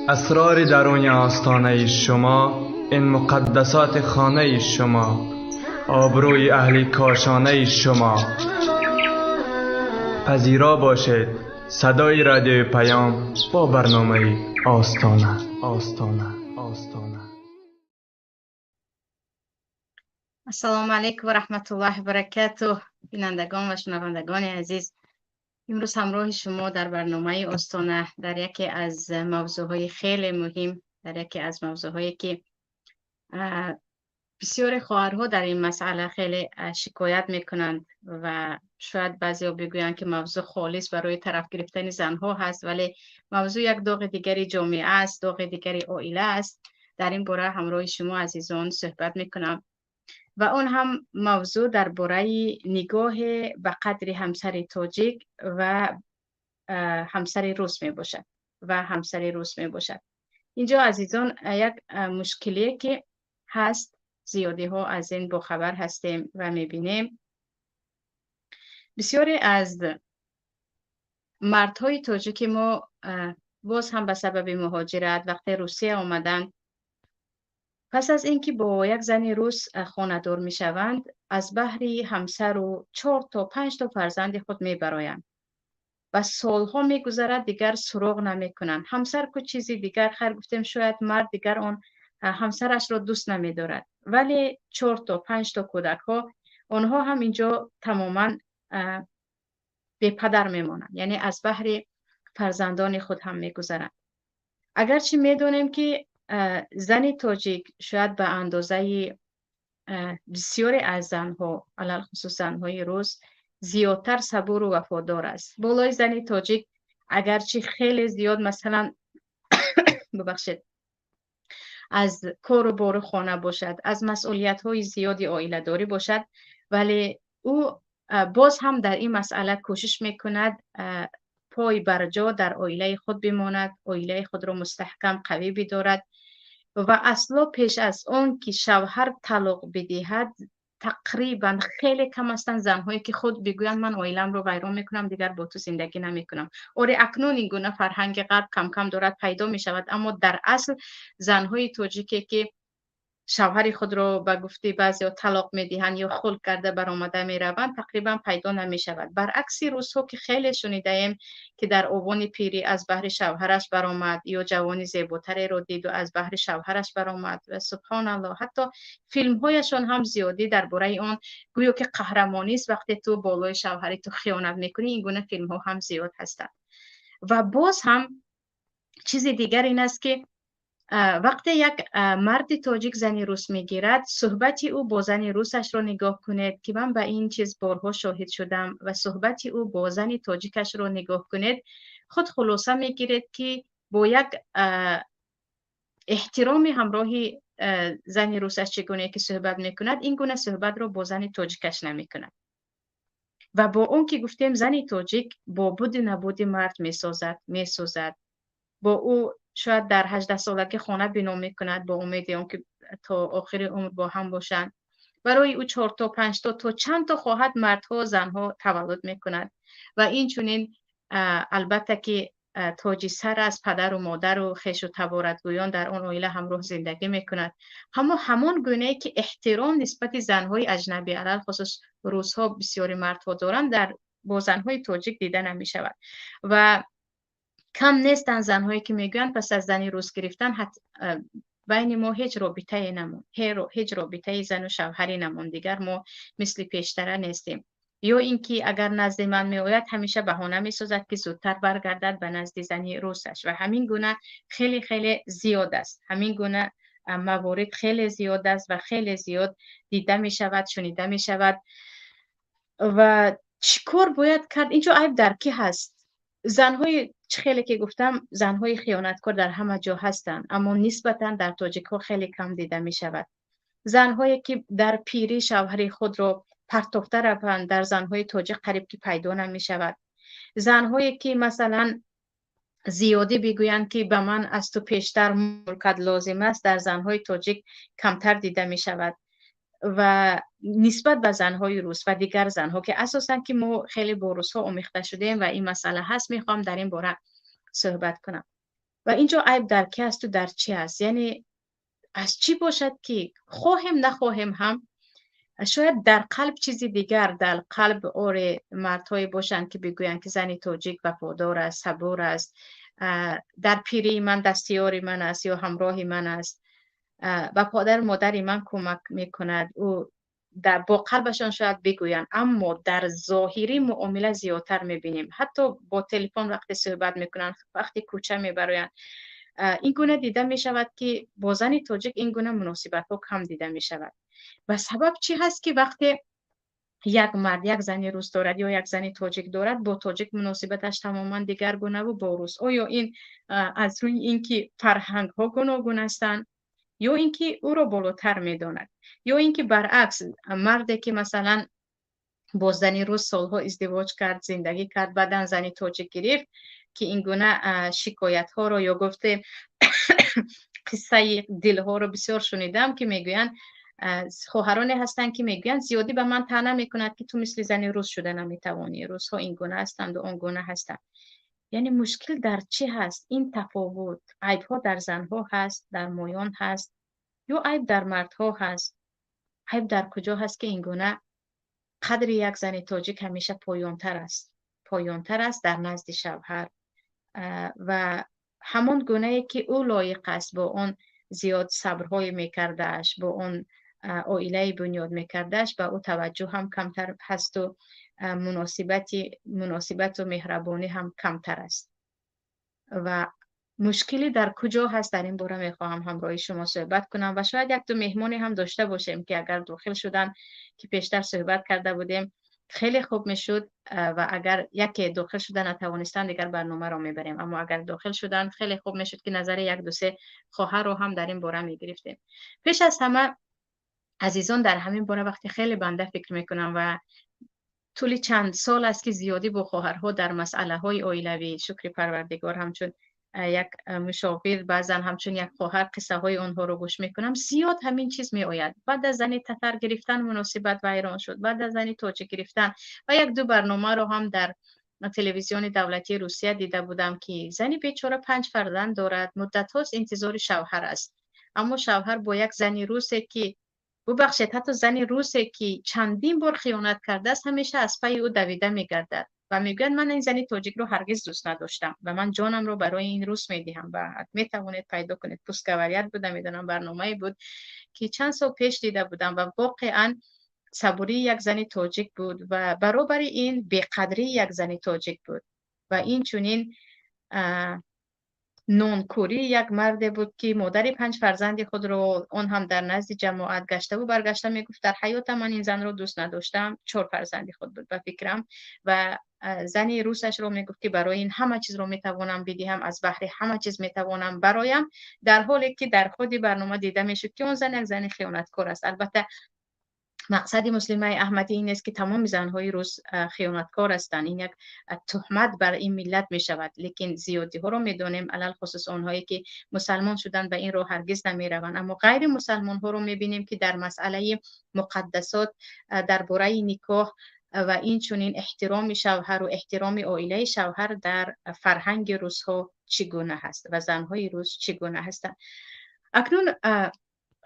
Асрори даруни остонаи шумо, ин муқаддасоти хонаи шумо, обрӯи аҳли кошонаи шумо. Пазиро бошед садои радиои Паём бо барномаи Остона, Остона, Остона. Ассалому алайкум ва раҳматуллоҳи ва баракатуҳ. Бинандагон ва шунавандагони азиз, имрӯз ҳамроҳи шумо дар барномаи Остона дар яке аз мавзӯъҳои хеле муҳим, дар яке аз мавзӯъҳое ки бисёре хоҳарҳо дар ин масъала хеле шикоят мекунанд ва шояд баъзеҳо бигӯянд ки мавзӯъ холис барои тараф гирифтани занҳо ҳаст, вале мавзӯъ як доғи дигари ҷомеа аст, доғи дигари оила аст. Дар ин бора ҳамроҳи шумо азизон суҳбат мекунам ва он ҳам мавзӯъ дар бораи нигоҳе ба қадри ҳамсари тоҷик ва ҳамсари рус мебошад ва ҳамсари рус мебошад. Инҷо азизон як мушкилие ки ҳаст, зиёдиҳо аз ин бохабар ҳастем ва мебинем. Бисёре аз мардҳои тоҷики мо боз ҳам ба сабаби муҳоҷират вақте Русия омаданд, пас аз ин ки бо як зани рус хонадор мешаванд, аз баҳри ҳамсару 4 то 5 то фарзанди худ мебароянд ва солҳо мегузарад, дигар суроғ намекунанд. Ҳамсар ку чизи дигар, хайр гуфтем, шояд мард дигар он ҳамсарашро дӯст намедорад, вале 4 то 5 то кӯдакҳо, онҳо ҳам инҷо тамоман бепадар мемонанд, яъне аз баҳри фарзандони худ ҳам мегузаранд. Агарчи медонем ки зани тоҷик шояд ба андозаи бисёре аз занҳо, алалхусус занҳои рус, зиёдтар сабуру вафодор аст. Болои зани тоҷик агарчи хеле зиёд, масалан, бубахшед, аз кору бору хона бошад, аз масъулиятҳои зиёди оиладорӣ бошад, вале ӯ боз ҳам дар ин масъала кӯшиш мекунад пой барҷо дар оилаи худ бимонад, оилаи худро мустаҳкам қавӣ бидорад ва асло пеш аз он ки шавҳар талоқ бидиҳад, тақрибан хеле кам ҳастанд занҳое ки худ бигӯянд ман оиламро вайрон мекунам, дигар бо ту зиндагӣ намекунам. Оре, акнун ин гуна фарҳанги ғарб кам-кам дорад пайдо мешавад, аммо дар асл занҳои тоҷике ки шавҳари худро ба гуфти баъзеҳо талоқ медиҳанд ё хулқ карда баромада мераванд, тақрибан пайдо намешавад. Баръакси русҳо ки хеле шунидаем ки дар овони пирӣ аз баҳри шавҳараш баромад ё ҷавони зеботареро диду аз баҳри шавҳараш баромад ва субҳоналлоҳ, ҳатто филмҳояшон ҳам зиёдӣ дар бораи он гӯё ки қаҳрамонист вақте ту болои шавҳари ту хиёнат мекунӣ, ин гуна филмҳо ҳам зиёд ҳастанд. Ва боз ҳам чизи дигар ин аст ки вақте як марди тоҷик зани рус мегирад, суҳбати ӯ бо зани русашро нигоҳ кунед, ки ман ба ин чиз борҳо шоҳид шудам, ва суҳбати ӯ бо зани тоҷикашро нигоҳ кунед, худ хулоса мегиред ки бо як эҳтироми ҳамроҳи зани русаш чӣ гуна ки суҳбат мекунад, ин гуна суҳбатро бо зани тоҷикаш намекунад. Ва бо он ки гуфтем зани тоҷик бо буду набуди мард месозад, месӯзад, бо ӯ шояд дар 18 солагӣ хона бино мекунад бо умеди он ки то охири умр бо ҳам бошанд. Барои ӯ 4 то 5 то, то чанд то хоҳад мардҳо, занҳо таваллуд мекунад. Ва инчунин албатта ки тоҷи сар аз падару модару хешу таборатгӯён дар он оила ҳамроҳ зиндагӣ мекунад. Аммо ҳамон гунае ки эҳтиром нисбати занҳои аҷнабӣ, алалхусус русҳо бисёри мардҳо доранд, дар бо занҳои тоҷик дида намешавад. Ва кам нестанд занҳое ки мегӯянд пас аз зани рус гирифтан байни мо ҳеҷ робитае намонд, ҳеҷ робитаи зану шавҳарӣ намонд, дигар мо мисли пештара нестем. Ё ин ки агар назди ман меояд, ҳамеша баҳона месозад ки зудтар баргардад ба назди зани русаш. Ва ҳамин гуна хеле хеле зиёд аст. Ҳамин гуна маворид хеле зиёд аст ва хеле зиёд дида мешавад, шунида мешавад. Ва чӣ кор бояд кард? Инҷо айб дар кӣ ҳаст? Занҳои чӣ хеле ки гуфтам, занҳои хиёнаткор дар ҳама ҷо ҳастанд, аммо нисбатан дар тоҷикҳо хеле кам дида мешавад. Занҳое ки дар пирӣ шавҳари худро партофта раванд, дар занҳои тоҷик қариб ки пайдо намешавад. Занҳое ки масалан зиёдӣ бигӯянд ки ба ман аз ту пештар мулкат лозим аст, дар занҳои тоҷик камтар дида мешавад. Ва нисбат ба занҳои рус ва дигар занҳо ки асосан ки мо хеле бо русҳо омехта шудем ва ин масъала ҳаст, мехоҳам дар ин бора суҳбат кунам. Ва инҷо айб дар ки асту дар чӣ аст? Яъне аз чӣ бошад, ки хоҳем нахоҳем ҳам, шояд дар қалб чизи дигар, дар қалб оре мардҳое бошанд, ки бигӯянд, ки зани тоҷик вафодор аст, сабур аст, дар пирии ман дастиёри ман аст ё ҳамроҳи ман аст, ба падару модари ман кӯмак мекунад. Ӯ бо қалбашон шояд бигӯянд, аммо дар зоҳирӣ муомила зиёдтар мебинем. Ҳатто бо телефон вақте суҳбат мекунанд, вақте кӯча мебароянд, ин гуна дида мешавад, ки бо зани тоҷик ин гуна муносибатҳо кам дида мешавад. Ва сабаб чӣ ҳаст, ки вақте як мард як зани рус дорад ё як зани тоҷик дорад, бо тоҷик муносибаташ тамоман дигаргунаву бо рус? Оё ин аз рӯи ин ки фарҳангҳо гуногун ҳастанд, ё ин ки ӯро болотар медонад, ё ин ки баръакс, марде ки масалан бо зани рус солҳо издивоҷ кард, зиндагӣ кард, баъдан зани тоҷик гирифт, ки ин гуна шикоятҳоро ё гуфтем қиссаи дилҳоро бисёр шунидам, ки мегӯянд, хоҳароне ҳастанд, ки мегӯянд, зиёдӣ ба ман таъна мекунад, ки ту мисли зани рус шуда наметавонӣ, русҳо ин гуна ҳастанду он гуна ҳастанд. Яъне мушкил дар чӣ ҳаст? Ин тафовут, айбҳо дар занҳо ҳаст, дар моён ҳаст, ё айб дар мардҳо ҳаст? Айб дар куҷо ҳаст, ки ин гуна қадри як зани тоҷик ҳамеша поёнтар аст, поёнтар аст дар назди шавҳар ва ҳамон гунае ки ӯ лоиқ аст, бо он зиёд сабрҳое мекардааш, бо он оилаи бунёд мекардааш, ба ӯ таваҷҷӯҳ ҳам камтар ҳасту муносибату меҳрабонӣ ҳам камтар аст? Ва мушкилӣ дар куҷо ҳаст? Дар ин бора мехоҳам ҳамроҳи шумо суҳбат кунам ва шояд як ду меҳмоне ҳам дошта бошем, ки агар дохил шуданд, ки пештар суҳбат карда будем, хеле хуб мешуд. Ва агар яке дохил шуда натавонистанд, дигар барномаро мебарем, аммо агар дохил шуданд, хеле хуб мешуд, ки назари як ду се хоҳарро ҳам дар ин бора мегирифтем. Пеш аз ҳама, азизон, дар ҳамин бора вақте хеле банда фикр мекунам ва тӯли чанд сол аст, ки зиёдӣ бо хоҳарҳо дар масъалаҳои оилавӣ, шукри Парвардигор, ҳамчун як мушовир, баъзан ҳамчун як хоҳар қиссаҳои онҳоро гӯш мекунам, зиёд ҳамин чиз меояд: баъд аз зани татар гирифтан муносибат вайрон шуд, баъд аз зани тоҷик гирифтан. Ва як ду барномаро ҳам дар телевизиони давлатии Русия дида будам, ки зани бечора панҷ фарзанд дорад, муддатҳост интизори шавҳар аст, аммо шавҳар бо як зани русе, ки бубахшед, ҳатто зани русе, ки чандин бор хиёнат кардааст, ҳамеша аз пайи ӯ давида мегардад ва мегӯяд: «Ман ин зани тоҷикро ҳаргиз дӯст надоштам ва ман ҷонамро барои ин рус медиҳам». Ва метавонед пайдо кунед, «Пусть говорят» буд, намедонам, барномае буд, ки чанд сол пеш дида будам. Ва воқеан сабурии як зани тоҷик буд ва баробари ин беқадрии як зани тоҷик буд ва инчунин нонкӯрии як марде буд, ки модари панҷ фарзанди худро, он ҳам дар назди ҷамоат, гаштаву баргашта мегуфт: «Дар ҳаётам ман ин занро дӯст надоштам». Чор фарзанди худ буд, ба фикрам. Ва зани русашро мегуфт, ки барои ин ҳама чизро метавонам бидиҳам, аз баҳри ҳама чиз метавонам бароям, дар ҳоле ки дар худи барнома дида мешуд, ки он зан як зани хиёнаткор аст. Албатта, мақсади Муслимаи Аҳмадӣ ин нест, ки тамоми занҳои рус хиёнаткор ҳастанд. Ин як туҳмат бар ин миллат мешавад, лекин зиёдиҳоро медонем, алалхусус онҳое ки мусалмон шуданд, ба ин роҳ ҳаргиз намераванд. Аммо ғайри мусалмонҳоро мебинем, ки дар масъалаи муқаддасот, дар бораи никоҳ ва инчунин эҳтироми шавҳару эҳтироми оилаи шавҳар дар фарҳанги русҳо чӣ гуна ҳаст ва занҳои рус чӣ гуна ҳастанд. Акнун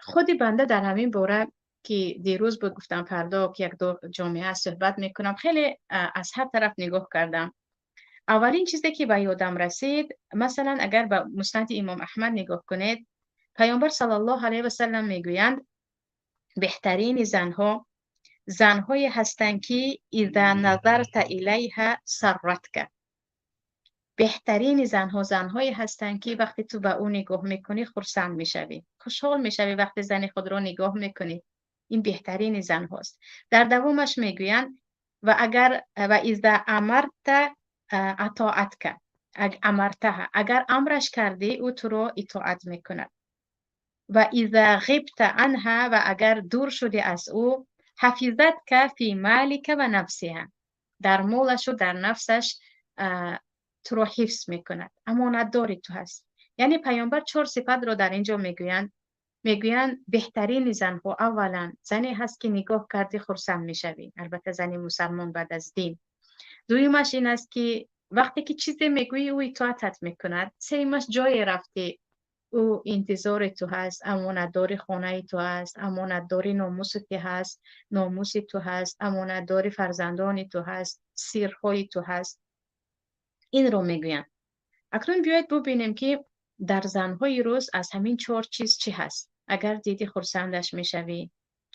худи банда дар ҳамин бора, ки дирӯз буд, гуфтам фардо ки як ду ҷомеа суҳбат мекунам, хеле аз ҳар тараф нигоҳ кардам. Аввалин чизе, ки ба ёдам расид, масалан, агар ба Муснади Имом Аҳмад нигоҳ кунед, Паёмбар саллаллоҳу алайҳи васалам мегӯянд: беҳтарини занҳо занҳое ҳастанд, ки إذا نظرت إليها سرتك. Беҳтарини занҳо занҳое ҳастанд, ки вақте ту ба ӯ нигоҳ мекунӣ, хурсанд мешавӣ, хушҳол мешавӣ. Вақте зани худро нигоҳ мекунӣ, ин беҳтарини занҳост. Дар давомаш мегӯянд: ва агар وإذا أمرت أطاعتك أمرتها, агар амраш кардӣ, ӯ туро итоат мекунад. وإذا غبت عنها, ва агар дур шудӣ аз ӯ, حفظتك في مالك ونفسها, дар молашу дар нафсаш туро ҳифз мекунад, амонатдори ту ҳаст. Яъне Паёмбар чор сифатро дар ин ҷо мегӯянд. Мегӯянд, беҳтарини занҳо аввалан зане ҳаст, ки нигоҳ кардӣ, хурсанд мешавӣ, албатта зани мусалмон баъд аз дин. Дуюмаш ин аст, ки Вақте ки чизе мегӯӣ, ӯ итоатат мекунад. Сеюмаш, ҷое рафтӣ, ӯ интизори ту ҳаст, амонатдори хонаи ту ҳаст, амонатдори номуси ту ҳаст, номуси ту ҳаст, амонатдори фарзандони ту ҳаст, сирҳои ту ҳаст. Инро мегӯянд. Акнун биёед бубинем, ки дар занҳои рус аз ҳамин чор чиз чӣ ҳаст. Агар дидӣ, хурсандаш мешавӣ,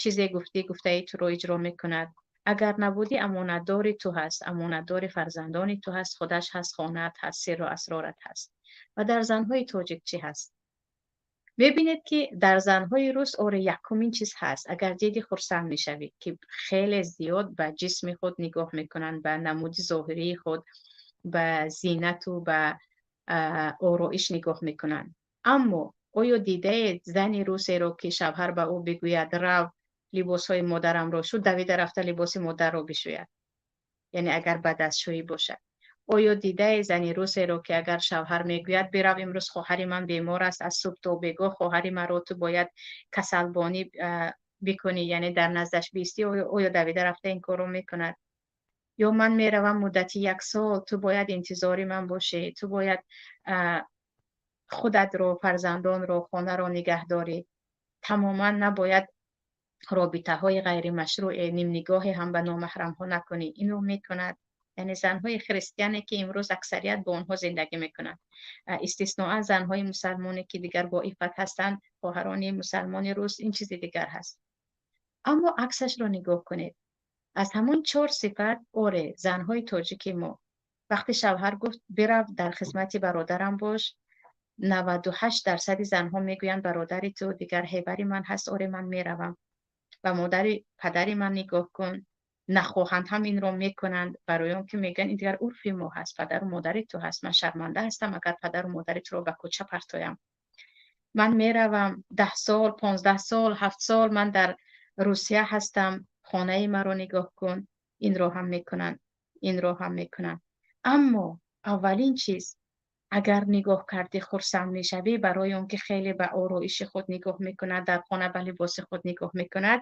чизе гуфтӣ, гуфтаи туро иҷро мекунад. Агар набудӣ, амонатдори ту ҳаст, амонатдори фарзандони ту ҳаст, худаш ҳаст, хонаат ҳаст, сирру асрорат ҳаст. Ва дар занҳои тоҷик чӣ ҳаст? Мебинед, ки дар занҳои рус, оре, якумин чиз ҳаст: агар дидӣ, хурсанд мешавӣ, ки хеле зиёд ба ҷисми худ нигоҳ мекунанд, ба намуди зоҳирии худ, ба зинату ба ороиш нигоҳ мекунанд. Аммо оё дидаед зани русеро, ки шавҳар ба ӯ бигӯяд: «Рав, либосҳои модарамро шу», давида рафта либоси модарро бишӯяд? Яъне агар ба дастшӯӣ бошад. Оё дидаед зани русеро, ки агар шавҳар мегӯяд: «Бирав, имрӯз хоҳари ман бемор аст, аз субҳ то бегоҳ хоҳари маро ту бояд касалбонӣ бикунӣ, яъне дар наздаш биистӣ», оё давида рафта ин корро мекунад? Ё «Ман меравам муддати як сол, ту бояд интизори ман бошӣ, ту бояд худатро, фарзандонро, хонаро нигаҳ дорӣ, тамоман набояд робитаҳои ғайримашрӯъе, нимнигоҳе ҳам ба номаҳрамҳо накунӣ», инро мекунад? Яъне занҳои христиане, ки имрӯз аксарият бо онҳо зиндагӣ мекунанд, истисноан занҳои мусалмоне, ки дигар бо иффат ҳастанд, хоҳарони мусалмони рус, ин чизи дигар ҳаст. Аммо аксашро нигоҳ кунед. Аз ҳамон чор сифат, оре, занҳои тоҷики мо вақте шавҳар гуфт: «Бирав, дар хизмати бародарам бош», 98% занҳо мегӯянд: «Бародари ту дигар ҳевари ман ҳаст, оре, ман меравам, ба модари падари ман нигоҳ кун». Нахоҳанд ҳам инро мекунанд, барои он ки мегӯянд: «Ин дигар урфи мо ҳаст, падару модари ту ҳаст, ман шарманда ҳастам, агар падару модари туро ба кӯча партоям. Ман меравам, 10 сол, 15 сол, 7 сол ман дар Русия ҳастам, хонаи маро нигоҳ кун». Инро ҳам мекунанд, инро ҳам мекунанд. Аммо аввалин чиз, агар нигоҳ кардӣ, хурсанд мешавӣ, барои он ки хеле ба ороиши худ нигоҳ мекунад, дар хона ба либоси худ нигоҳ мекунад,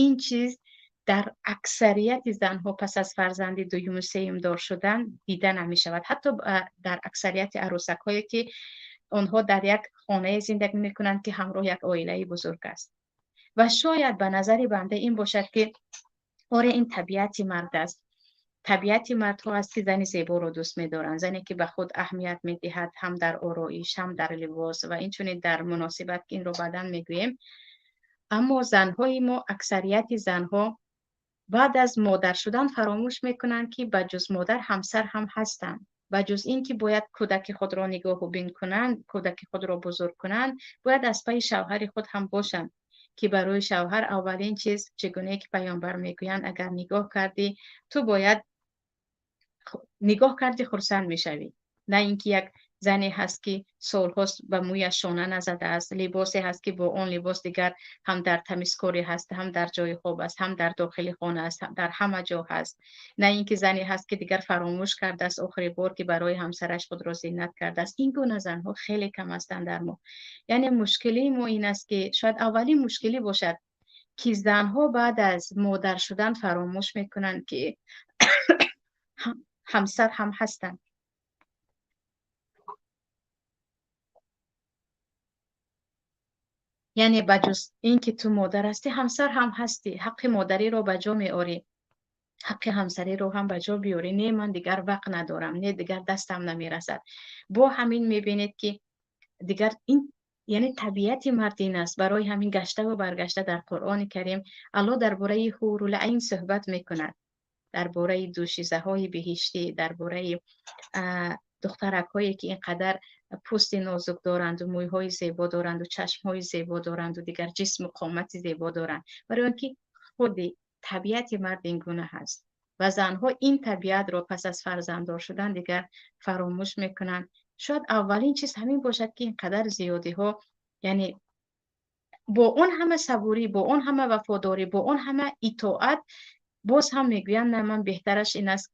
ин чиз дар аксарияти занҳо пас аз фарзанди дуюму сеюмдор шудан дида намешавад, ҳатто дар аксарияти арӯсакҳое, ки онҳо дар як хонае зиндагӣ мекунанд, ки ҳамроҳ як оилаи бузург аст. Ва шояд ба назари банда ин бошад, ки оре, ин табиати мард аст. Табиати мардҳо аст, ки зани зеборо дӯст медоранд, зане ки ба худ аҳамият медиҳад, ҳам дар ороиш, ҳам дар либос ва инчунин дар муносибат, ки инро баъдан мегӯем. Аммо занҳои мо, аксарияти занҳо баъд аз модар шудан фаромӯш мекунанд, ки ба ҷуз модар ҳамсар ҳам ҳастанд, ба ҷуз ин ки бояд кӯдаки худро нигоҳубин кунанд, кӯдаки худро бузург кунанд, бояд аз пайи шавҳари худ ҳам бошанд, ки барои шавҳар аввалин чиз, чигуне ки паёмбар мегӯянд, агар нигоҳ кардӣ, ту бояд нигоҳ кардӣ, хурсанд мешавӣ. На ин ки як зане ҳаст, ки солҳост ба мӯяш шона назадааст, либосе ҳаст, ки бо он либос дигар ҳам дар тамизкорӣ ҳаст, ҳам дар ҷои хоб аст, ҳам дар дохили хона аст, дар ҳама ҷо ҳаст. На ин ки зане ҳаст, ки дигар фаромӯш кардааст охири бор, ки барои ҳамсараш худро зинат кардааст. Ин гуна занҳо хеле кам ҳастанд дар мо. Яъне мушкилии мо ин аст, ки шояд аввалин мушкилӣ бошад, ки занҳо баъд аз модар шудан фаромӯш мекунанд, ки ҳамсар ҳам ҳастанд. Яъне ба ҷуз ин ки ту модар ҳастӣ, ҳамсар ҳам ҳастӣ. Ҳаққи модариро ба ҷо меорӣ, ҳаққи ҳамсариро ҳам ба ҷо биёрӣ. Не, ман дигар вақт надорам, не, дигар дастам намерасад. Бо ҳамин мебинед, ки дигар ин яъне табиати мард ин аст. Барои ҳамин гаштаву баргашта дар Қуръони Карим Аллоҳ дар бораи ҳурулайн суҳбат мекунад, дар бораи дӯшизаҳои беҳиштӣ, дар бораи духтаракҳое, ки ин қадар пӯсти нозук доранду, мӯйҳои зебо доранду, чашмҳои зебо доранду, дигар ҷисму қомати зебо доранд. Барои он ки худи табиати мард ин гуна ҳаст ва занҳо ин табиатро пас аз фарзанддор шудан дигар фаромӯш мекунанд. Шояд аввалин чиз ҳамин бошад, ки ин қадар зиёдиҳо, яъне бо он ҳама сабурӣ, бо он ҳама вафодорӣ, бо он ҳама итоат, боз ҳам мегӯянд: «На, ман беҳтараш ин аст»,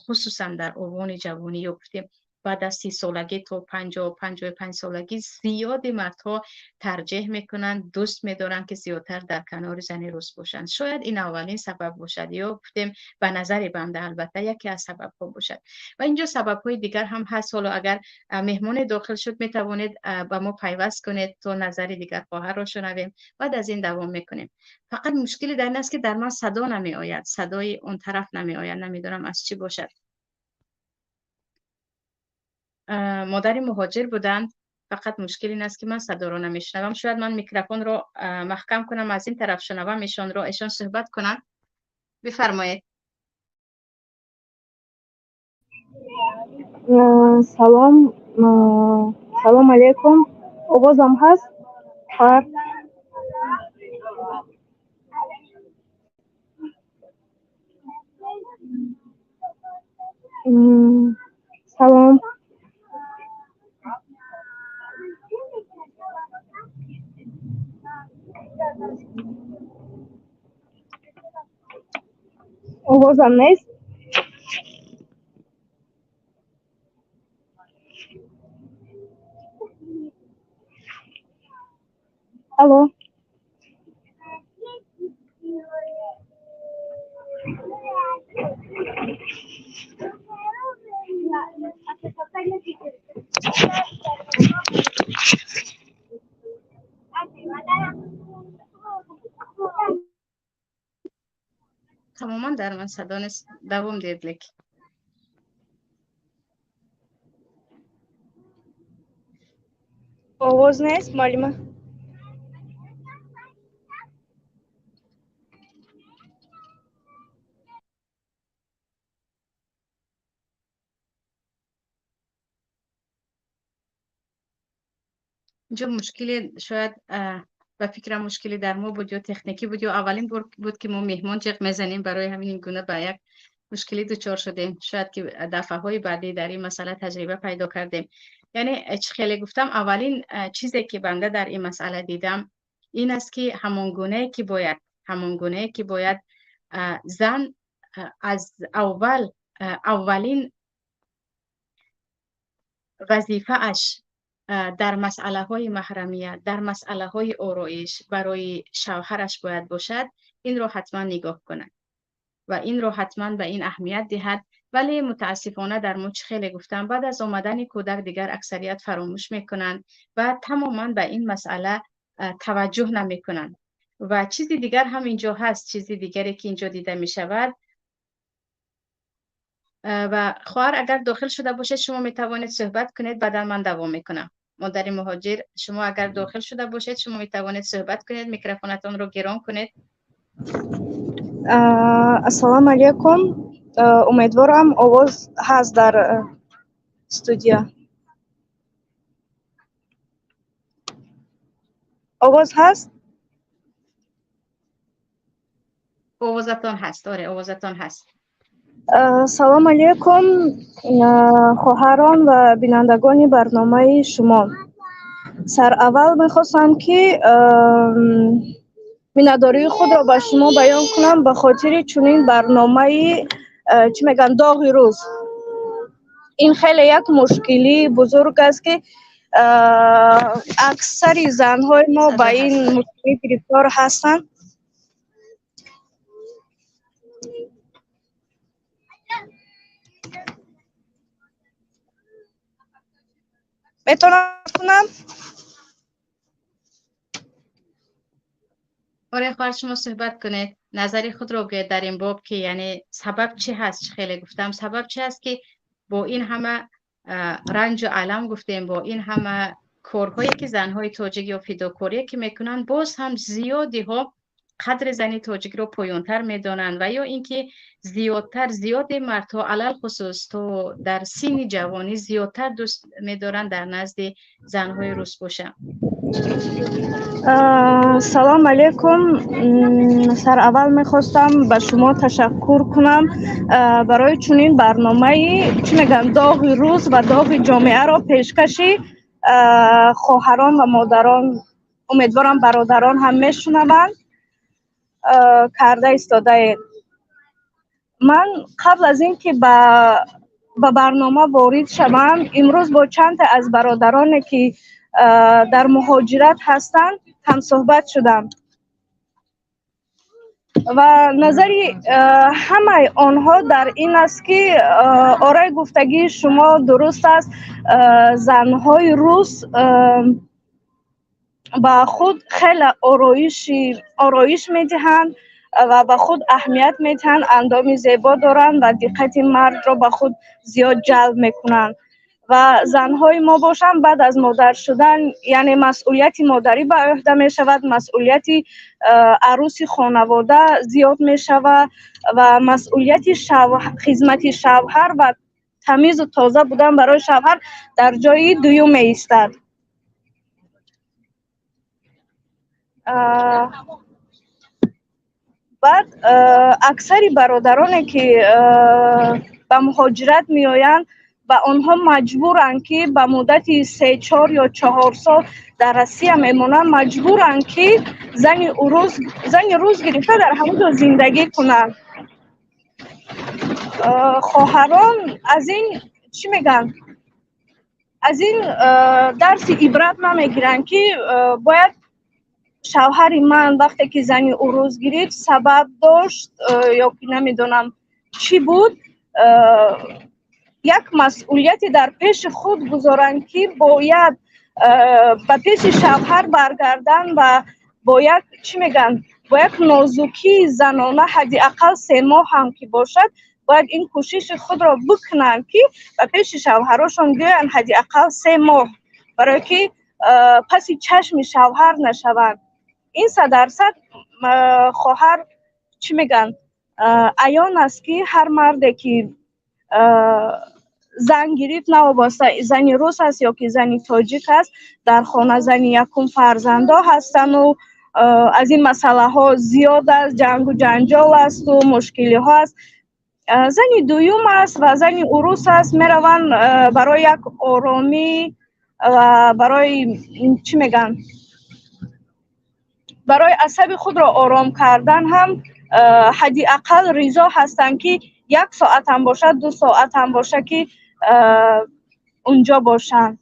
хусусан дар овони ҷавонӣ ё гуфтем. Баъд аз 30 солагӣ то 50, 55 солагӣ зиёди мардҳо тарҷеҳ мекунанд, дӯст медоранд, ки зиёдтар дар канори зани рус бошанд. Шояд ин аввалин сабаб бошад ё гуфтем, ба назари банда, албатта, яке аз сабабҳо бошад. Ва инҷо сабабҳои дигар ҳам ҳаст. Ҳоло агар меҳмоне дохил шуд, метавонед ба мо пайваст кунед, то назари дигар хоҳарро шунавем. Баъд аз ин давом мекунем. Фақат мушкиле дар ин аст, ки дар ман садо намеояд, садои он тараф намеояд. Намедонам, аз чӣ бошад. Модари муҳоҷир буданд. Фақат мушкил ин аст, ки ман садоро намешунавам. Шояд ман микрофонро маҳкам кунам, аз ин тараф шунавам эшонро, эшон суҳбат кунанд. Бифармоед. Салом, салом алейкум. Овозам ҳаст, хоҳар? Салом. Овозам нест? Алло. Тамоман дар ман садо нест. Давом диҳед лекин. Овоз нест, муаллима? Инҷо мушкиле шояд, ба фикрам, мушкиле дар мо буд ё техникӣ буд, ё аввалин бор буд, ки мо меҳмон ҷиғ мезанем, барои ҳамин ин гуна ба як мушкилӣ дучор шудем. Шояд ки дафъаҳои баъдӣ дар ин масъала таҷриба пайдо кардем. Яъне, чӣ хеле гуфтам, аввалин чизе ки банда дар ин масъала дидам, ин аст, ки ҳамон гунае ки бояд зан аз аввал аввалин вазифааш дар масъалаҳои маҳрамият, дар масъалаҳои ороиш барои шавҳараш бояд бошад, инро ҳатман нигоҳ кунад ва инро ҳатман ба ин аҳамият диҳад. Вале мутаассифона дар мо, чӣ хеле гуфтам, баъд аз омадани кӯдак дигар аксарият фаромӯш мекунанд ва тамоман ба ин масъала таваҷҷӯҳ намекунанд. Ва чизи дигар ҳам инҷо ҳаст, чизи дигаре ки инҷо дида мешавад. Ва хоҳар, агар дохил шуда бошед, шумо метавонед суҳбат кунед, баъдан ман давом мекунам. Модари муҳоҷир, шумо агар дохил шуда бошед, шумо метавонед суҳбат кунед, микрофонатонро гирон кунед. Ассалому алайкум. Умедворам, овоз ҳаст дар студия. Овоз ҳаст? Овозатон ҳаст, оре, овозатон ҳаст. Салом алейкум, хоҳарон ва бинандагони барномаи шумо. Сараввал мехостам, ки миннатдории худро ба шумо баён кунам ба хотири чунин барномаи, чӣ мегӯянд, доғи рӯз. Ин хеле як мушкилии бузург аст, ки аксари занҳои мо ба ин мушкилӣ гирифтор ҳастанд. Метавонам кунам? Оре, хоҳар, шумо суҳбат кунед, назари худро гӯед дар ин боб, ки яъне сабаб чӣ ҳаст. Чӣ хеле гуфтам, сабаб чӣ ҳаст, ки бо ин ҳама ранҷу алам, гуфтем, бо ин ҳама корҳое ки занҳои тоҷик ё фидокорие ки мекунанд, боз ҳам зиёдиҳо қадри зани тоҷикро поёнтар медонанд ва ё ин ки зиёдтар, зиёди мардҳо, алалхусус то дар синни ҷавонӣ, зиёдтар дӯст медоранд дар назди занҳои рус бошанд? Салом алейкум. Сараввал мехостам ба шумо ташаккур кунам барои чунин барномаи, чӣ мегӯянд, доғи рӯз ва доғи ҷомеаро пешкаши хоҳарон ва модарон, умедворам, бародарон ҳам мешунаванд, карда истодаед. Ман қабл аз ин ки ба Ба барнома ворид шавам. Имрӯз бо чанде аз бародароне, ки дар муҳоҷират ҳастанд, ҳамсӯҳбат шудам ва назари ҳамаи онҳо дар ин аст, ки ораи гуфтагии шумо дуруст аст. Занҳои рус ба худ хеле ороиш медиҳанд ва ба худ аҳамият медиҳанд, андоми зебо доранд ва диққати мардро ба худ зиёд ҷалб мекунанд. Ва занҳои мо бошанд, баъд аз модар шудан, яъне масъулияти модарӣ ба ӯҳда мешавад, масъулияти арӯси хонавода зиёд мешавад ва масъулияти хизмати шавҳар ва тамизу тоза будан барои шавҳар дар ҷои дуюм меистад. Баъд аксари бародароне, ки ба муҳоҷират меоянд ва онҳо маҷбуранд, ки ба муддати 3, 4 ё 4 сол дар Россия мемонанд, маҷбуранд, ки зани рус гирифта дар ҳамон ҷо зиндагӣ кунанд. Хоҳарон аз ин чӣ мегӯянд, аз ин дарси ибрат намегиранд, ки бояд шавҳари ман вақте ки зани урус гирифт, сабаб дошт ё ки намедонам чӣ буд, як масъулияте дар пеши худ гузоранд, ки бояд ба пеши шавҳар баргардан ва бо як, чӣ мегӯянд, бо як нозукии занона ҳадди ақал 3 моҳ ҳам ки бошад, бояд ин кӯшиши худро бикунанд, ки ба пеши шавҳарошон биёянд ҳадди ақал 3 моҳ, барое ки паси чашми шавҳар нашаванд. Ин 100%, хоҳар, чӣ мегӯянд, аён аст, ки ҳар марде ки зан гирифт, навобаста зани рус аст ё ки зани тоҷик аст, дар хона зани якум, фарзандо ҳастану аз ин масъалаҳо зиёд аст, ҷангу ҷанҷол асту мушкилиҳо аст. Зани дуюм аст ва зани урус аст, мераванд барои як оромӣ ва барои, чӣ мегӯянд, барои асаби худро ором кардан ҳам ҳадди ақал ризо ҳастанд, ки як соат ҳам бошад, 2 соат ҳам бошад, ки унҷо бошанд.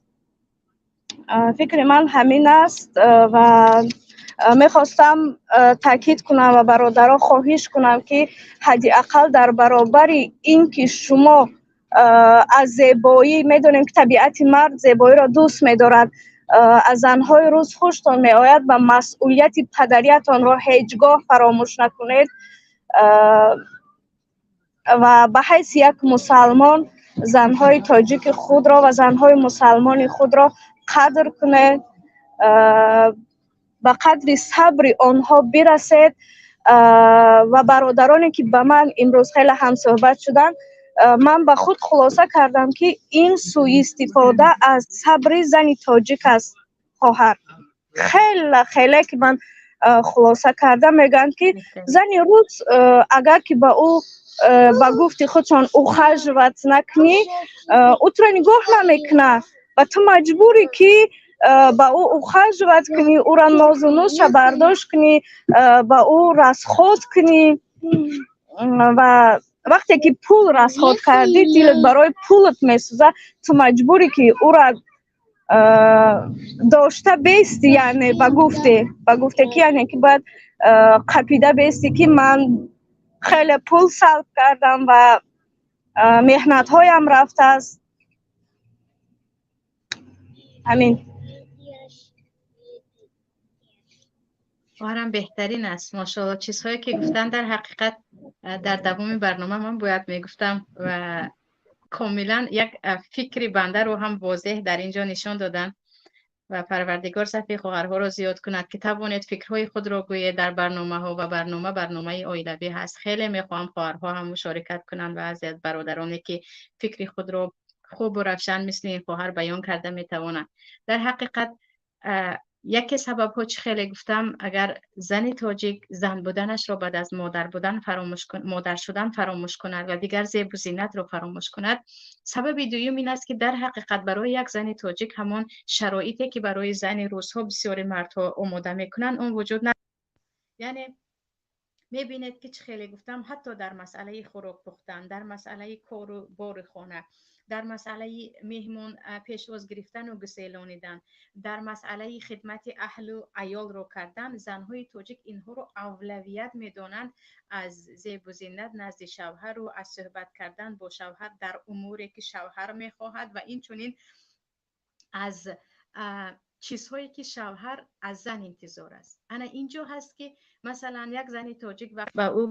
Фикри ман ҳамин аст ва мехостам таъкид кунам ва бародаро хоҳиш кунам, ки ҳадди ақал дар баробари ин ки шумо аз зебоӣ, медонем, ки табиати мард зебоиро дӯст медорад, аз занҳои рус хуштон меояд, ва масъулияти падариятонро ҳеҷ гоҳ фаромӯш накунед ва ба ҳайси як мусалмон занҳои тоҷики худро ва занҳои мусалмони худро қадр кунед, ба қадри сабри онҳо бирасед. Ва бародароне, ки ба ман имрӯз хеле ҳамсӯҳбат шуданд, ман ба худ хулоса кардам, ки ин сӯистифода аз сабри зани тоҷик аст. Хоҳар, хеле хеле ки ман хулоса кардам, мегӯянд, ки зани рус агар ки ба ӯ, ба гуфти худшон, ухаживать накунӣ, ӯ туро нигоҳ намекунад ва ту маҷбурӣ, ки ба ӯ ухаживать кунӣ, ӯра нозу нозша бардошт кунӣ, ба ӯ расход кунӣ. Ва вақте ки пул расход кардӣ, дилат барои пулат месӯзад, ту маҷбурӣ, ки ӯра дошта бести, яъне ба гуфте ки, яъне ки бояд қапида бести, ки ман хеле пул сарф кардам ва меҳнатҳоям рафтааст. Ҳамин. Хоҳарам, беҳтарин аст, мошоалло. Чизҳое ки гуфтан, дар ҳақиқат дар давоми барнома ман бояд мегуфтам ва комилан як фикри бандаро ҳам возеҳ дар ин ҷо нишон доданд. Ва Парвардигор сафи хоҳарҳоро зиёд кунад, ки тавонед фикрҳои худро гӯед дар барномаҳо. Ва барнома барномаи оилавӣ ҳаст. Хеле мехоҳам хоҳарҳо ҳам мушорикат кунанд ва аз бародароне, ки фикри худро хубу равшан мисли ин хоҳар баён карда метавонанд. Дар ҳақиқат, яке сабабҳо, чӣ хеле гуфтам, агар зани тоҷик зан буданашро баъд аз модар будан фаромӯш, модар шудан фаромӯш кунад ва дигар зебу зинатро фаромӯш кунад. Сабаби дуюм ин аст, ки дар ҳақиқат барои як зани тоҷик ҳамон шароите, ки барои зани русҳо бисёри мардҳо омода мекунанд, он вуҷуд надорад. Яъне Мебинед, ки чӣ хеле гуфтам, ҳатто дар масъалаи хӯрок пухтан, дар масъалаи кору бори хона, дар масъалаи меҳмон пешвоз гирифтану гуселонидан, дар масъалаи хидмати аҳлу аёлро кардан, занҳои тоҷик инҳоро авлавият медонанд аз зебу зинат назди шавҳару аз суҳбат кардан бо шавҳар дар умуре, ки шавҳар мехоҳад, ва инчунин аз чизҳое, ки шавҳар аз зан интизор аст. Ана инҷо ҳаст, ки масалан як зани тоҷик ба ӯ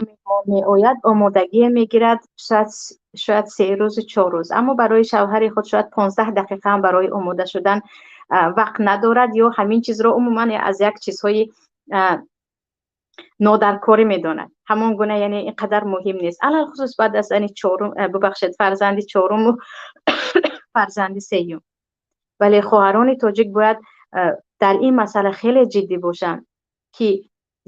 меҳмон меояд, омодагие мегирад, шояд 3 рӯзу 4 рӯз, аммо барои шавҳари худ шояд 15 дақиқа ҳам барои омода шудан вақт надорад ё ҳамин чизро умуман аз як чизҳои нодаркорӣ медонад. Ҳамон гуна, яъне ин қадар муҳим нест, алалхусус баъд аз зани чорум, бубахшед, фарзанди чоруму фарзанди сеюм. Вале хоҳарони тоҷик бояд дар ин масъала хеле ҷиддӣ бошанд, ки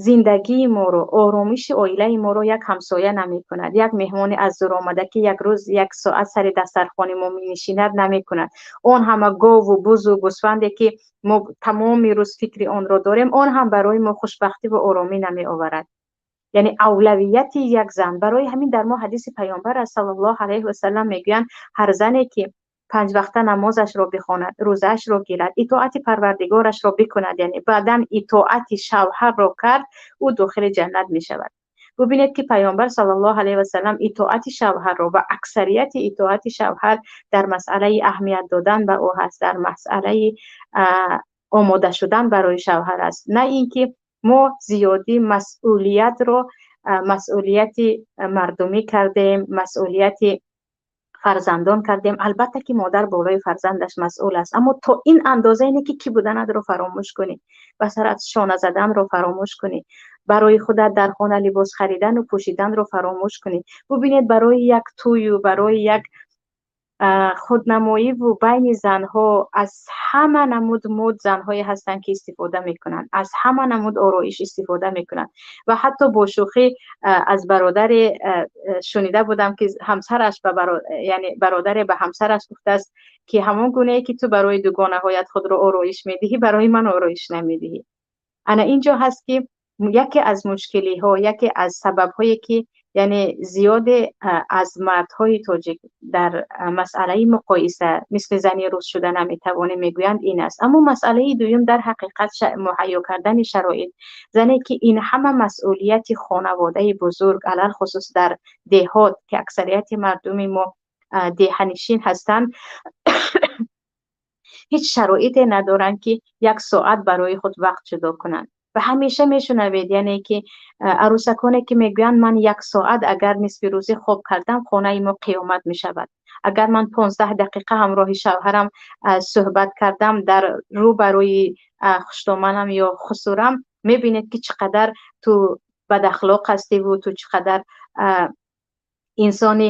зиндагии моро, оромиши оилаи моро як ҳамсоя намекунад, як меҳмони аз дур омада, ки як рӯз як соат сари дастархони мо менишинад, намекунад. Он ҳама гову бузу гӯсфанде, ки мо тамоми рӯз фикри онро дорем, он ҳам барои мо хушбахтӣ ва оромӣ намеоварад. Яъне авлавияти як зан, барои ҳамин дар мо ҳадиси паёмбар аст, саллаллоҳу алайҳи васалам, мегӯянд: ҳар зане, ки панҷ вақта намозашро бихонад, рӯзаашро гирад, итоати парвардигорашро бикунад, яъне баъдан итоати шавҳарро кард, ӯ дохили ҷаннат мешавад. Бубинед, ки паёмбар саллаллоҳу алайҳи васалам итоати шавҳарро, ва аксарияти итоати шавҳар дар масъалаи аҳамият додан ба ӯ ҳаст, дар масъалаи омода шудан барои шавҳар аст, на ин ки мо зиёдӣ масъулиятро масъулияти мардумӣ кардем, масъулияти фарзандон кардем. Албатта, ки модар болои фарзандаш масъул аст, аммо то ин андоза ине, ки кӣ буданатро фаромӯш кунӣ, ба сарат шона заданро фаромӯш кунӣ, барои худат дар хона либос харидану пӯшиданро фаромӯш кунӣ. Бубинед, барои як тӯю барои як худнамоиву байни занҳо аз ҳама намуд мод занҳое ҳастанд, ки истифода мекунанд, аз ҳама намуд ороиш истифода мекунанд. Ва ҳатто бо шӯхӣ аз бародаре шунида будам, ки ҳамсараш ба, яъне бародаре ба ҳамсараш гуфтааст, ки ҳамон гунае, ки ту барои дугонаҳоят худро ороиш медиҳӣ, барои ман ороиш намедиҳӣ. Ана инҷо ҳаст, ки яке аз мушкилиҳо, яке аз сабабҳое, ки яъне зиёде аз мардҳои тоҷик дар масъалаи муқоиса мисли зани рус шуда наметавонем мегӯянд, ин аст. Аммо масъалаи дуюм дар ҳақиқат муҳайё кардани шароит. Зане, ки ин ҳама масъулияти хонаводаи бузург, алалхусус дар деҳот, ки аксарияти мардуми мо деҳанишин ҳастанд, ҳеҷ шароите надоранд, ки як соат барои худ вақт ҷудо кунанд. Ва ҳамеша мешунавед, яъне ки арӯсаконе, ки мегӯянд: «Ман як соат агар нисфи рӯзӣ хоб кардам, хонаи мо қиёмат мешавад. Агар ман 15 дақиқа ҳамроҳи шавҳарам суҳбат кардам дар рӯ барои хуштоманам ё хусурам, мебинед, ки чӣ қадар ту бадахлоқ ҳастиву ту чӣ қадар инсони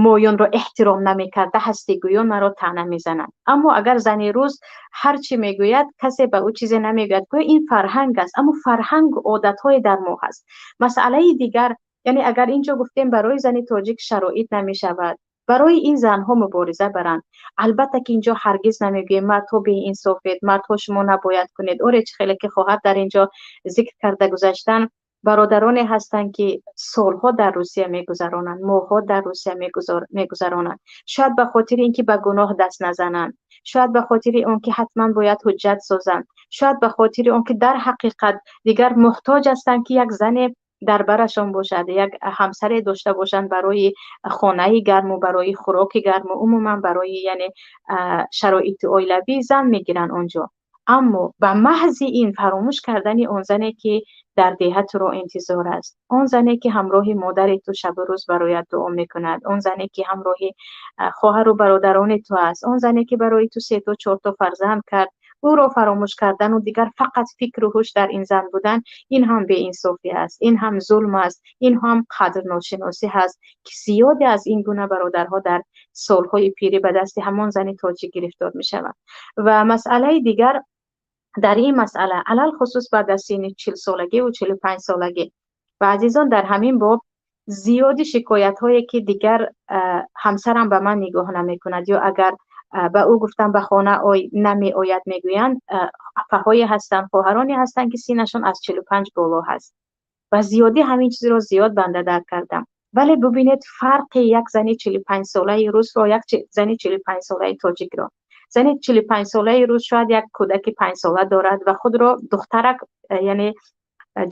моёнро эҳтиром намекарда ҳастӣ», гӯён маро таъна мезананд. Аммо агар зани рус ҳар чӣ мегӯяд, касе ба ӯ чизе намегӯяд. Гӯё ин фарҳанг аст, аммо фарҳангу одатҳое дар мо ҳаст. Масъалаи дигар, яъне агар инҷо гуфтем, барои зани тоҷик шароит намешавад, барои ин занҳо мубориза баранд. Албатта, ки инҷо ҳаргиз намегӯем: мардҳо беинсофед, мардҳо, шумо набояд кунед. Оре, чӣ хеле ки хоҳар дар инҷо зикр карда гузаштан, бародароне ҳастанд, ки солҳо дар Русия мегузаронанд, моҳҳо дар Русия мегузаронанд, шояд ба хотири ин ки ба гуноҳ даст назананд, шояд ба хотири он ки ҳатман бояд ҳуҷҷат созанд, шояд ба хотири он ки дар ҳақиқат дигар муҳтоҷ ҳастанд, ки як зане дар барашон бошад, як ҳамсаре дошта бошанд барои хонаи гарму барои хӯроки гарму умуман барои, яъне, шароити оилавӣ зан мегиранд онҷо. Аммо ба маҳзи ин фаромӯш кардани он зане, ки дар деҳа туро интизор аст, он зане, ки ҳамроҳи модари ту шабу рӯз бароят дуо мекунад, он зане, ки ҳамроҳи хоҳару бародарони ту аст, он зане, ки барои ту сето чорто фарзанд кард, ӯро фаромӯш кардану дигар фақат фикру ҳуш дар ин зан будан, ин ҳам беинсофӣ аст, ин ҳам зулм аст, ин ҳам қадрношиносӣ ҳаст, ки зиёде аз ин гуна бародарҳо дар солҳои пирӣ ба дасти ҳамон зани тоҷик гирифтор мешаванд. Ва масъалаи дигар дар ин масъала, алалхусус баъд аз синни 40 солагиву 45 солагӣ. Ва азизон, дар ҳамин боб зиёди шикоятҳое, ки дигар ҳамсарам ба ман нигоҳ намекунад ё агар ба ӯ гуфтам ба хона ой, намеояд, мегӯянд, апаҳое ҳастанд, хоҳароне ҳастанд, ки синнашон аз 45 боло ҳаст. Ва зиёдӣ ҳамин чизро зиёд банда дарк кардам. Вале бубинед фарқи як зани 45-солаи русро, як зани 45-солаи тоҷикро. Зани 45-солаи рус шояд як кӯдаки 5-сола дорад ва худро духтарак, яъне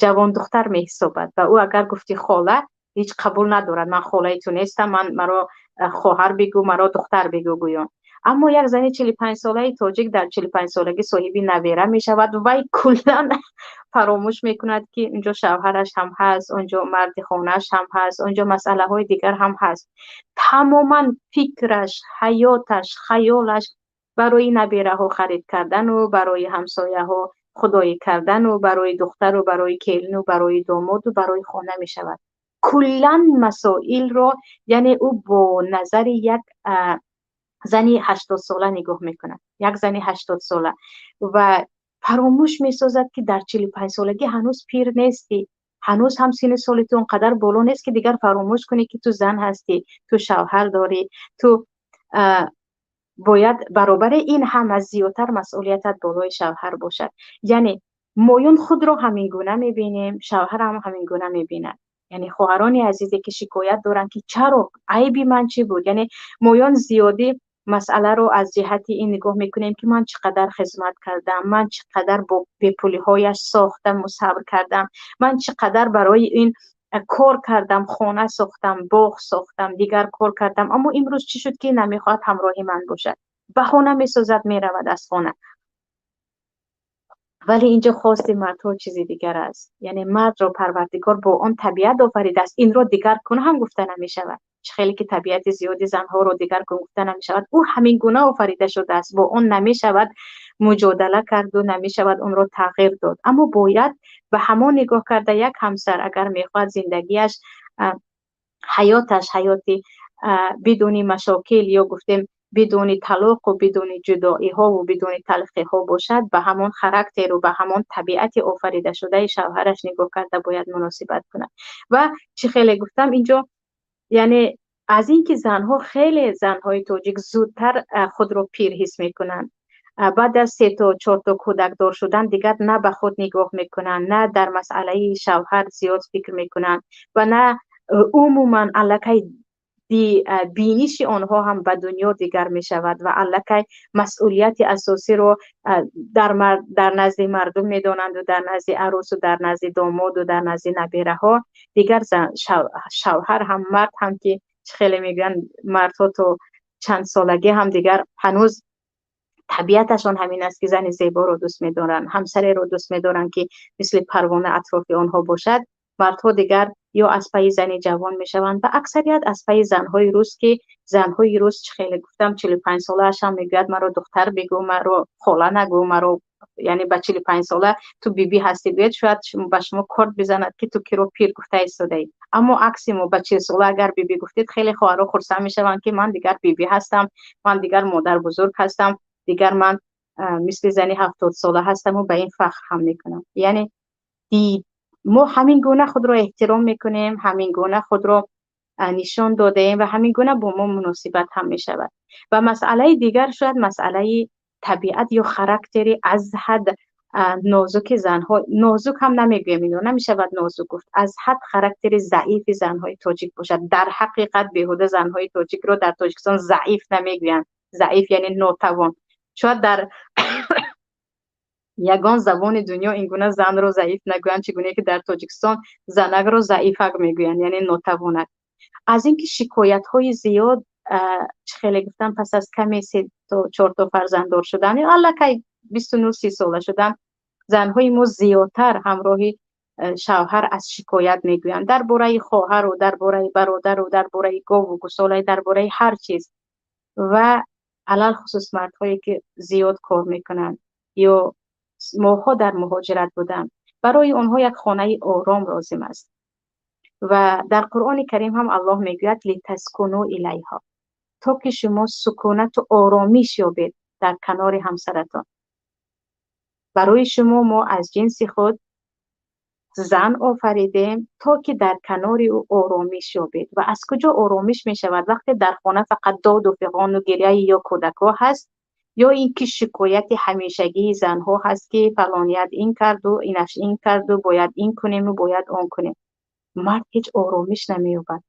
ҷавон духтар меҳисобад ва ӯ агар гуфти хола, ҳеҷ қабул надорад: «Ман холаи ту нестам, ман маро хоҳар бигӯ, маро духтар бигӯ», гӯён. Аммо як зани 45-солаи тоҷик дар 45-солагӣ соҳиби набера мешавад. Вай куллан фаромӯш мекунад, ки унҷо шавҳараш ҳам ҳаст, унҷо марди хонааш ҳам ҳаст, унҷо масъалаҳои дигар ҳам ҳаст. Тамоман фикраш, ҳаёташ, хаёлаш барои набераҳо харид кардану барои ҳамсояҳо худоӣ кардану барои духтару барои келину барои домоду барои хона мешавад. Куллан масоилро, яъне ӯ бо назари як зани 80-сола нигоҳ мекунад, як зани 80-сола, ва фаромӯш месозад, ки дар 45-солагӣ ҳанӯз пир нестӣ, ҳанӯз ҳам синни соли ту он қадар боло нест, ки дигар фаромӯш кунӣ, ки ту зан ҳастӣ, ту шавҳар дорӣ, ту бояд баробари ин ҳама зиёдтар масъулиятат болои шавҳар бошад. Яъне моён худро ҳамин гуна мебинем, шавҳарам ҳамин гуна мебинад. Яъне хоҳарони азизе, ки шикоят доранд, ки чаро, айби ман чӣ буд, яъне моён зиёдӣ масъаларо аз ҷиҳати ин нигоҳ мекунем, ки ман чӣ қадар хизмат кардам, ман чӣ қадар бо бепулиҳояш сохтаму сабр кардам, ман чӣ қадар барои ин кор кардам, хона сохтам, боғ сохтам, дигар кор кардам, аммо имрӯз чӣ шуд, ки намехоҳад ҳамроҳи ман бошад, баҳона месозад, меравад аз хона. Вале инҷо хости мардҳо чизи дигар аст. Яъне мардро Парвардигор бо он табиат офаридааст, инро дигар кун ҳам гуфта намешавад. Чӣ хеле ки табиати зиёди занҳоро дигар кун гуфта намешавад, ӯ ҳамин гуна офарида шудааст, бо он намешавад муҷодала карду намешавад онро тағйир дод. Аммо бояд ба ҳамон нигоҳ карда, як ҳамсар агар мехоҳад зиндагиаш, ҳаёташ ҳаёти бидуни машокил ё гуфтем бидуни талоқу бидуни ҷудоиҳову бидуни талхиҳо бошад, ба ҳамон характеру ба ҳамон табиати офаридашудаи шавҳараш нигоҳ карда бояд муносибат кунад. Ва чӣ хеле гуфтам инҷо, яъне аз ин ки занҳо, хеле занҳои тоҷик зудтар худро пир ҳис мекунанд. Баъд аз се то чорто кӯдакдор шудан дигар на ба худ нигоҳ мекунанд, на дар масъалаи шавҳар зиёд фикр мекунанд ва на умуман аллакай биниши онҳо ҳам ба дунё дигар мешавад ва аллакай масъулияти асосиро дар назди мардум медонанду дар назди арӯсу дар назди домоду дар назди набераҳо. Дигар шавҳар ҳам, мард ҳам, ки чӣ хеле мегӯянд, мардҳо то чанд солагӣ ҳам дигар ҳанӯз табиаташон ҳамин аст, ки зани зеборо дӯст медоранд, ҳамсареро дӯст медоранд, ки мисли парвона атрофи онҳо бошад. Мардҳо дигар ё аз пайи зани ҷавон мешаванд ва аксарият аз пайи занҳои рус, ки занҳои рус, чӣ хеле гуфтам, 45-солааш ҳам мегӯяд: «Маро духтар бигӯ, маро хола нагӯ, маро», яъне ба 45-сола ту бибӣ ҳастӣ гӯяд, шояд ба шумо корт бизанад, ки ту киро пир гуфта истодаӣ. Аммо акси мо, ба 40-сола агар бибӣ гуфтед, хеле хоҳарҳо хурсанд мешаванд, ки ман дигар бибӣ ҳастам, ман дигар модарбузург ҳастам, дигар ман мисли зани 70-сола ҳастаму ба ин фахр ҳам мекунам. Яъне мо ҳамин гуна худро эҳтиром мекунем, ҳамин гуна худро нишон додаем ва ҳамин гуна бо мо муносибат ҳам мешавад. Ва масъалаи дигар шояд масъалаи табиат ё характери аз ҳад нозуки занҳо, нозук ҳам намегӯем, инро намешавад нозук гуфт, аз ҳад характери заифи занҳои тоҷик бошад. Дар ҳақиқат беҳуда занҳои тоҷикро дар Тоҷикистон заиф намегӯянд. Заиф яъне нотавон. Шояд дар ягон забони дунё ин гуна занро заиф нагӯянд, чӣ гуне ки дар Тоҷикистон занакро заифак мегӯянд, яъне нотавонак. Аз ин ки шикоятҳои зиёд, чӣ хеле гуфтам, пас аз каме се то чорто фарзанддор шудан ё аллакай 29, 30 сола шудан, занҳои мо зиёдтар ҳамроҳи шавҳар аз шикоят мегӯянд дар бораи хоҳару дар бораи бародару дар бораи гову гусола, дар бораи ҳар чиз. Ва алалхусус мардҳое, ки зиёд кор мекунанд ё моҳҳо дар муҳоҷират буданд, барои онҳо як хонаи ором лозим аст. Ва дар Қуръони Карим ҳам Аллоҳ мегӯяд: «لتسكنوا إليها», то ки шумо сукунату оромиш ёбед дар канори ҳамсаратон. Барои шумо мо аз ҷинси худ зан офаридем, то ки дар канори ӯ оромиш ёбед. Ва аз куҷо оромиш мешавад, вақте дар хона фақат доду фиғону гиряи ё кӯдакҳо ҳаст? Ё ин ки шикояти ҳамешагии занҳо ҳаст, ки фалоният ин карду, инаш ин карду, бояд ин кунему, бояд он кунем. Мард ҳеҷ оромиш намеёбад.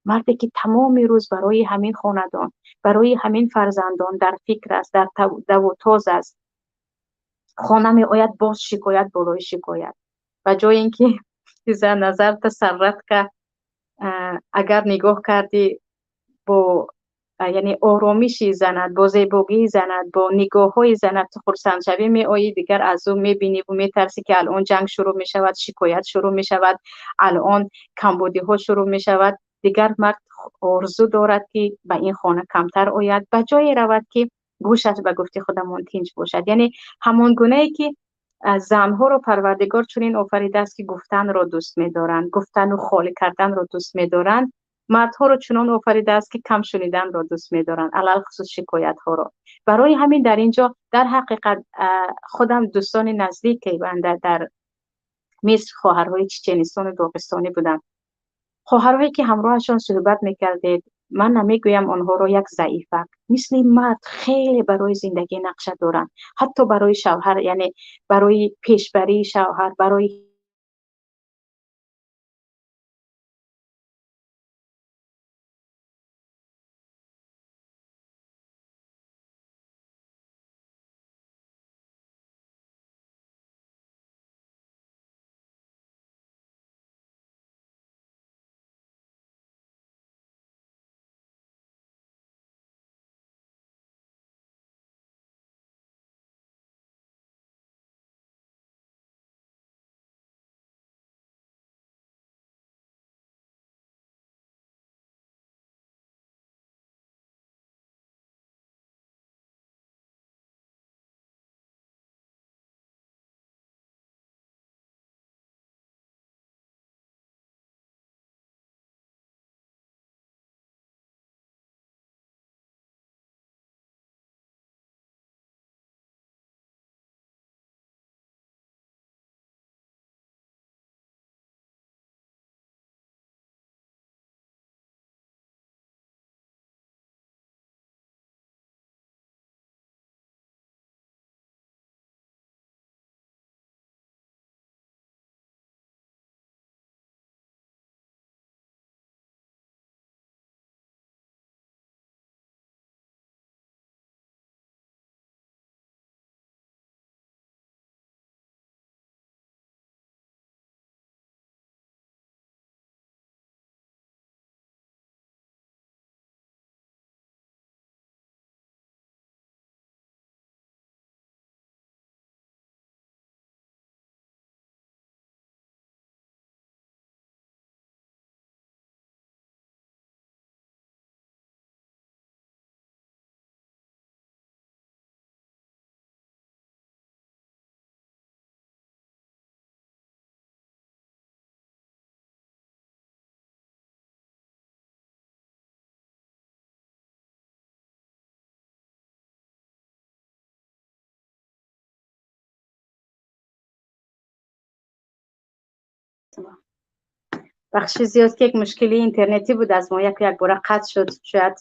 Марде ки тамоми рӯз барои ҳамин хонадон, барои ҳамин фарзандон дар фикр аст, дар даву тоз аст, хона меояд, боз шикоят болои шикоят. Ба ҷои ин ки إذا نظرت سرتك, агар нигоҳ кардӣ, бо яъне оромиши занат, бо зебогии занат, бо нигоҳҳои занат ту хурсандшавӣ меоӣ, дигар аз ӯ мебиниву метарсӣ, ки алон ҷанг шурӯъ мешавад, шикоят шурӯъ мешавад, алон камбудиҳо шурӯъ мешавад. Дигар мард орзу дорад, ки ба ин хона камтар ояд, ба ҷое равад, ки гӯшаш, ба гуфти худамон, тинҷ бошад. Яъне ҳамон гунае ки занҳоро Парвардигор чунин офаридааст, ки гуфтанро дӯст медоранд, гуфтану холӣ карданро дӯст медоранд, мардҳоро чунон офаридааст, ки кам шуниданро дӯст медоранд, алалхусус шикоятҳоро. Барои ҳамин дар ин ҷо дар ҳақиқат худам дӯстони наздике банда дар Миср хоҳарҳои чеченистону доғистонӣ буданд. Хоҳарҳое ки ҳамроҳашон суҳбат мекардед, ман намегӯям онҳоро як заифак, мисли мард хеле барои зиндагӣ нақша доранд, ҳатто барои шавҳар, яъне барои пешбарии шавҳар, барои бахши зиёд, ки як мушкили интернетӣ буд, аз мо як якбора қатъ шуд. Шояд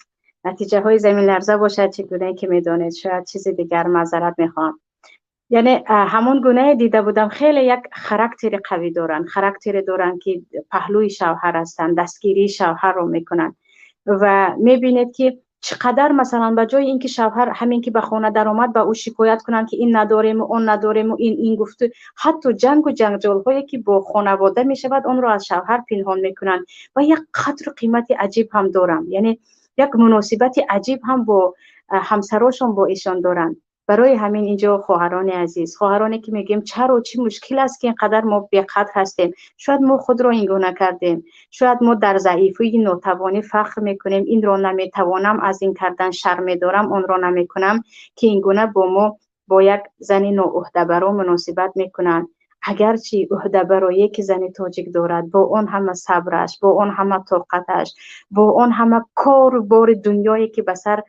натиҷаҳои заминларза бошад, чӣ гунае ки медонед, шояд чизи дигар, маъзарат мехоҳам. Яъне ҳамон гунае дида будам, хеле як характери қавӣ доранд, характере доранд, ки паҳлӯи шавҳар ҳастанд, дастгирии шавҳарро мекунанд ва мебинед, ки чӣ қадар, масалан, ба ҷои ин ки шавҳар ҳамин ки ба хона даромад, ба ӯ шикоят кунанд, ки ин надорему, он надорему, ин гуфту, ҳатто ҷангу ҷанҷолҳое ки бо хонавода мешавад, онро аз шавҳар пинҳон мекунанд ва як қадру қимати аҷиб ҳам доранд, яъне як муносибати аҷиб ҳам бо ҳамсарошон, бо эшон доранд. Барои ҳамин инҷо, хоҳарони азиз, хоҳароне ки мегӯем, чаро, чӣ мушкил аст, ки ин қадар мо беқадр ҳастем? Шояд мо худро ин гуна кардем, шояд мо дар заифии нотавонӣ фахр мекунем: инро наметавонам, аз ин кардан шарм медорам, онро намекунам, ки ин гуна бо мо, бо як зани ноуҳдабаро муносибат мекунанд. Агарчи ӯҳдабарое ки зани тоҷик дорад, бо он ҳама сабраш, бо он ҳама тоқаташ, бо он ҳама кору бори дунёе ки ба сар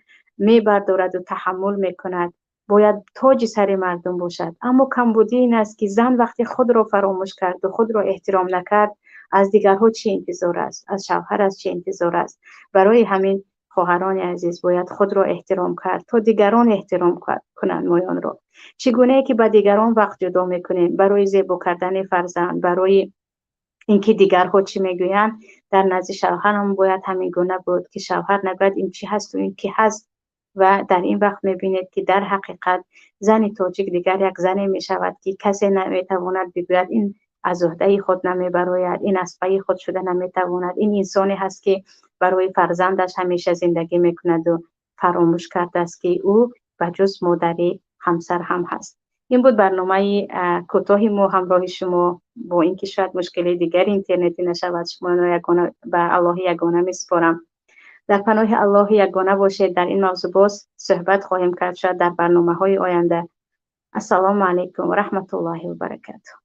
мебардораду таҳаммул мекунад, бояд тоҷи сари мардум бошад. Аммо камбудӣ ин аст, ки зан вақте худро фаромӯш карду худро эҳтиром накард, аз дигарҳо чӣ интизор аст, аз шавҳар аз чӣ интизор аст? Барои ҳамин Хоҳарони азиз, бояд худро эҳтиром кард, то дигарон эҳтиром кунанд моёнро. Чӣ гунае ки ба дигарон вақт ҷудо мекунем барои зебо кардани фарзанд, барои инки дигарҳо чӣ мегӯянд, дар назди шавҳарам бояд ҳамин гуна буд, ки шавҳар нагӯяд, ин чӣ ҳасту ин ки ҳаст. Ва дар ин вақт мебинед, ки дар ҳақиқат зани тоҷик дигар як зане мешавад, ки касе наметавонад бигӯяд, ин аз уҳдаи худ намебарояд, ин аз пайи худ шуда наметавонад, ин инсоне ҳаст, ки барои фарзандаш ҳамеша зиндагӣ мекунаду фаромӯш кардааст, ки ӯ ба ҷуз модарӣ ҳамсар ҳам ҳаст. Ин буд барномаи кӯтоҳи мо ҳамроҳи шумо. Бо инки шояд мушкили дигари интернетӣ нашавад, шуморо ягона ба Аллоҳи ягона месупорам. Дар паноҳи Аллоҳи ягона бошед. Дар ин мавзӯъ боз суҳбат хоҳем кард, шояд дар барномаҳои оянда. Ассалому алайкум ва раҳматуллоҳи ва баракатуҳ.